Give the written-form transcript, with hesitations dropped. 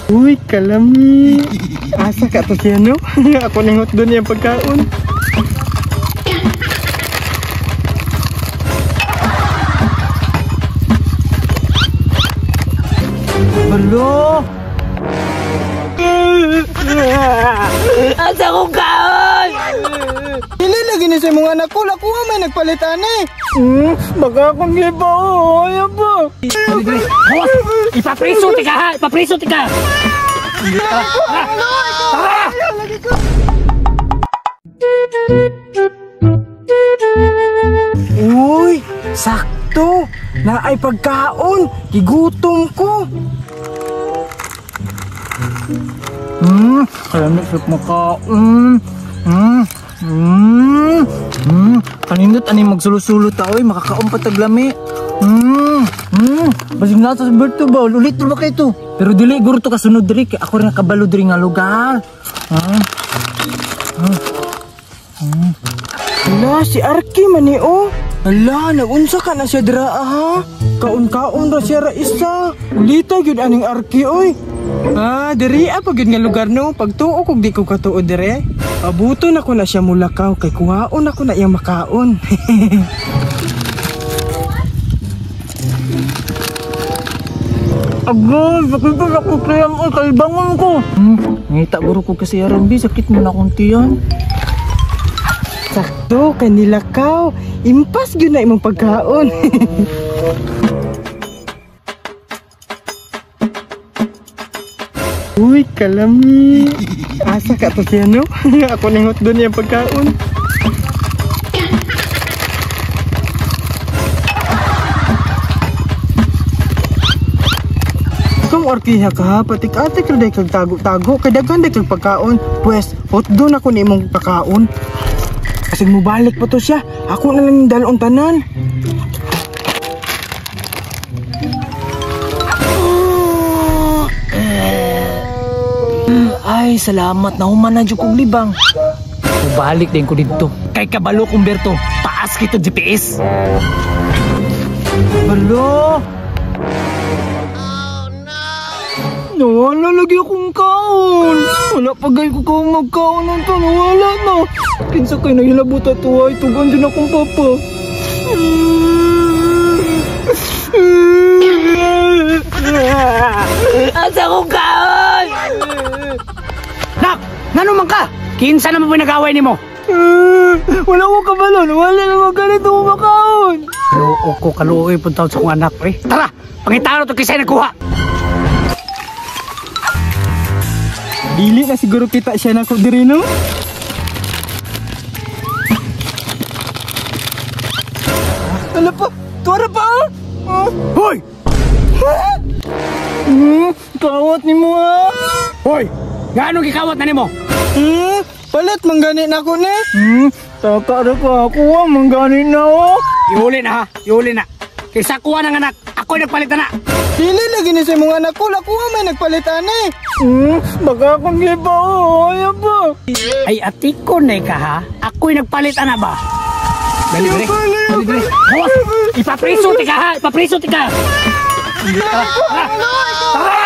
Uy, kalami. Asa ka to siya, no? Ako ningot doon yung pagkaon. Balo! Asa kong kaon? Dili lagi ni sa mga anak ko. Lakuha may nagpalitan eh. Baka akong liba. Ayaw ba? Host! Ipapriso tika ha! Ipapriso tika! Tara! Uy! Sakto! Naay pagkaon! Gigutom ko! Kalami sa makaon. Kanindot ani magsulo-sulo ta oy, makakaon pa taglami. Basig na sa Berto ba? Ulit ba kay to? Pero dili guro to kasunod diri kay ako rin nakabalo diri nga lugar. Hala, si Arky man ni oh. Hala, nagunsa ka na siya dira ha? Kaon-kaon ra siya ra isa. Ulita gyud aning Arky oy. Ah, diri pa gyud nga lugar no. Pagtuo kog di ko katuo dire. Abuton ako na siya mulakaw kay kuhaon ako na iyang makaon. Agay, sakit pa ako kaya ang kalbangon ko. Ngita guro ko kasi aron bi, sakit mo na akong tiyan. Sakto kay nilakaw. Impas gyud na imong pagkaon. Uy, kalami. Asa ka to siya, no? Ako ningot doon yung pagkaon. Kung orkiha ka ha, patik-atik rin kag tago-tago, kay daghan kag pagkaon. Pwes, hot doon ako ni imong pagkaon. Kasi mubalik pa to siya. Ako na lang dalong tanan. Ay, salamat na human na dyan kong libang. Balik din ko dito. Kay kabalo kong Berto, taas kito GPS. Hala! Oh, no! Nawala lagi akong kaon. Wala pa gay ko kaong magkaon ng to. Nawala na. Kinsa kay nahilabot at tuwa, tugan din akong papa. Asa kong kaon? Nak! Ngano man ka? Kinsa naman pinag-away nimo? Wala ko kabalo. Wala naman ganito ko makaon. Loo ko, kaluoy puntaon sa kong anak. Eh. Tara! Pangitano to kisay nagkuha! Dili na siguro kita siya na ko diri no? Ala pa! Tuwara pa! Hoy! Kawat ni mo ha! Hoy! Gaano gikawat na nimo? Palit manggani na ako ni. Taka ra ka ako ha, manggani na oh. Iuli na ha, iuli na. Kaysa kuha ng anak, ako'y nagpalit na. Dili lagi ni sa imong anak ko, lakuha may nagpalit ani. Baka akong liba oh, ayaw ba? Ay atiko na ka ha, ako'y nagpalit ana ba? Dali dali. Dali dali. Host, ipapriso tika ha, ipapriso tika. Tara! Tara!